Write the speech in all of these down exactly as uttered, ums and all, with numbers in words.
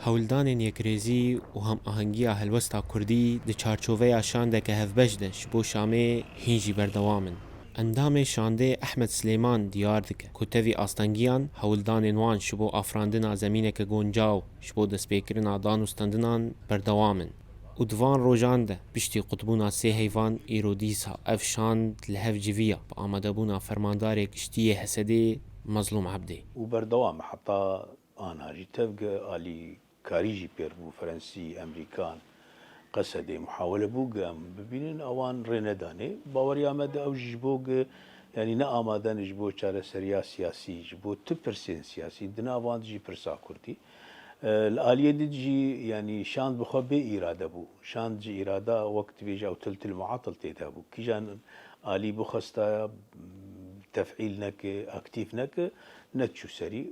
Hewldanên yekrêzî û hemahengiya helwesta kurdî di çarçoveya şandeke hevbeş de ji bo Şamê hîn jî berdewam in. Endamê şandê Ehmed Silêman diyar dike ku tevî astengiyan hewldanên wan ji bo afirandina zemîneke goncaw ji bo destpêkirina dan û stendinan berdewam in û di van rojan de piştî qutbûna sê heyvan îro dîsa ev şand li hev civiya bi amadebûna fermandarê giştî yê Hesedê Mezlûm Ebdê. û berdewam e heta ana jî tevge alî karî jî pêr bû, Frensî, Emerîkan, Qesedê muhawele bû ge em bibînin, ewan rê nedanê. Baweriya me de ew jî ji bo ge, yanî ne amade ne ji bo çareseriya siyasî, ji bo tu pirsên siyasî, di nav wan de jî pirsa kurdî. E, li aliyê din jî, yanî şand bi xwe bê îrade bû. Şand ji îrada wek dibêje ew til til muatil tê de bû. Kîjan alî bixwesta tefîl neke, aktîf neke, neçû serî.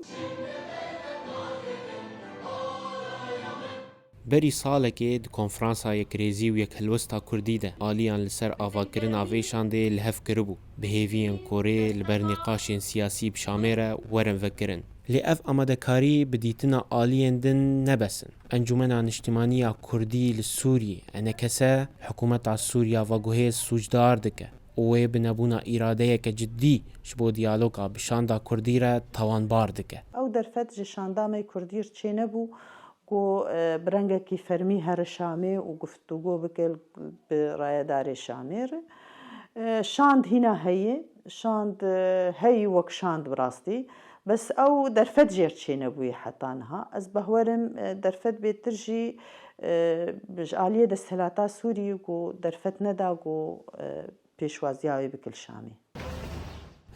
Berî salekê di Konferansa Yekrêzî û Yekhelwesta Kurdî de aliyan li ser avakirina vê şandê li hev kiribû, bi hêviyên ku rê li ber nîqaşên siyasî bi Şamê re werin vekirin. Lê ev amadekarî bi dîtina aliyên din ne bes in. Encûmena Niştimanî ya Kurdî li Sûriyê, ENKS, hikûmeta Sûriya veguhêz sûcdar dike û wê bi nebûna îradeyeke cidî ji bo diyaloga bi şanda kurdî re tawanbar dike. Ew derfet ji şanda me kurdî re çênebû ku, e, bi rengekî fermî here Şamê û guftûgo bike bi rayedarê Şamê re. E, şand hîna heye, şand, e, heyî wek şand bi rastî. Bes ew derfet jê re çênebûye heta niha. Ez behwerim, e, derfet bêtir jî, e, ji aliyê desthilata Sûrî ku derfet neda ku, e, pêşwaziya wê bike li Şamê.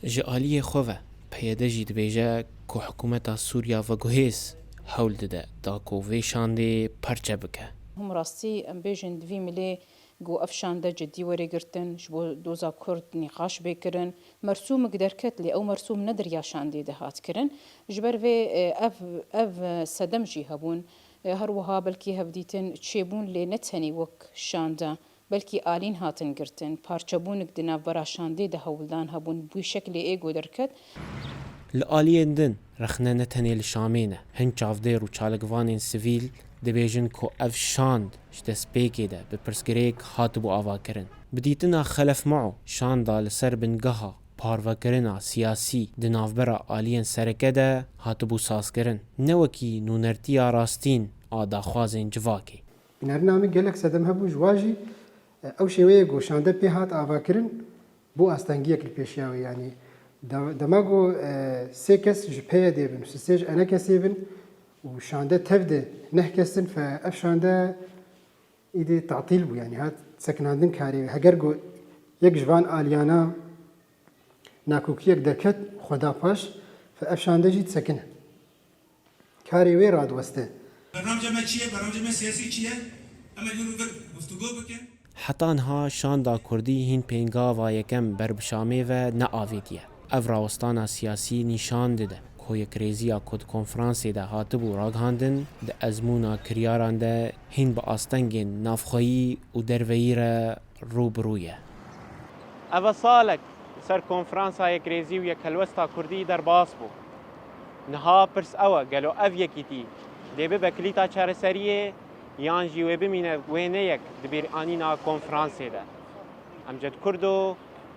Ji aliyê xwe ve, P Y D jî dibêje ku hikûmeta Sûriya veguhêz hewl dide da ku vê şandê parçe bike. Hûn rastî em bêjin di vî milê ku ev şande cidî were girtin, ji bo doza Kurd nîqaş bê kirin. Mersûmik derket, lê ew mersûm ne di riya şandê de hat kirin. Ji ber vê, e, ev, ev sedem jî hebûn. E, her wiha belkî hevdîtin çêbûn, lê ne tenê wek şanda, belkî alîn hatin girtin, parçebûnik di navbera şandê de hewldan hebûn, bi wî şeklê ê ku derket. Li aliyên din rexne ne tenê li Şamê ne. Hin çavdêr û çalikvanên sivîl dibêjin ku ev şand ji destpêkê de bi pirsgirêk hatibû avakirin. Bi dîtina Xelef Mao, şanda li ser bingeha parvekirina siyasî di navbera aliyên sereke de hatibû sazkirin, ne wekî nûnertiya rastîn a daxwazên civakê. Bînerîna min gelek sedem hebû, ji wan jî, e, ew şêweyê ku şande pê hat avakirin, bû astengiyek li pêşiya wê. Yanî de-, dema ku, e, sê kes ji P Y D'ê bin, sê ji ENKS'ê bin û şande tev de neh kes in, fe ev şande îdî tatîl bû, yanî hat sekinandin karê wê. Heger ku yek ji van aliyana nakokiyek derket, xwe da paş, fe ev şande jî disekine. Karê wê radiweste. Bernamca me çi ye? Bernamca me siyasî çi ye? Em ê li vir guftûgo bikin. Heta niha şanda kurdî hîn pêngava yekem ber bi Şamê ve neavêtiye. Ev rawestana siyasî nîşan dide ku yekrêziya ku di konferansê de hatibû ragihandin, di ezmûna kiryaran de hîn bi astengên navxweyî û derveyî re rû bi rû ye. Ev e salek li ser Konferansa Yekrêzî û Yekhelwesta Kurdî derbas bû. Niha pirs ew e, gelo ev yekîtî dê bibe kilîta çareseriyê yan jî wê bimîne wêneyek di bîranîna konferansê de? Emced Kurdo,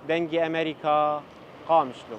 Dengê Emerîka, Qamişlo.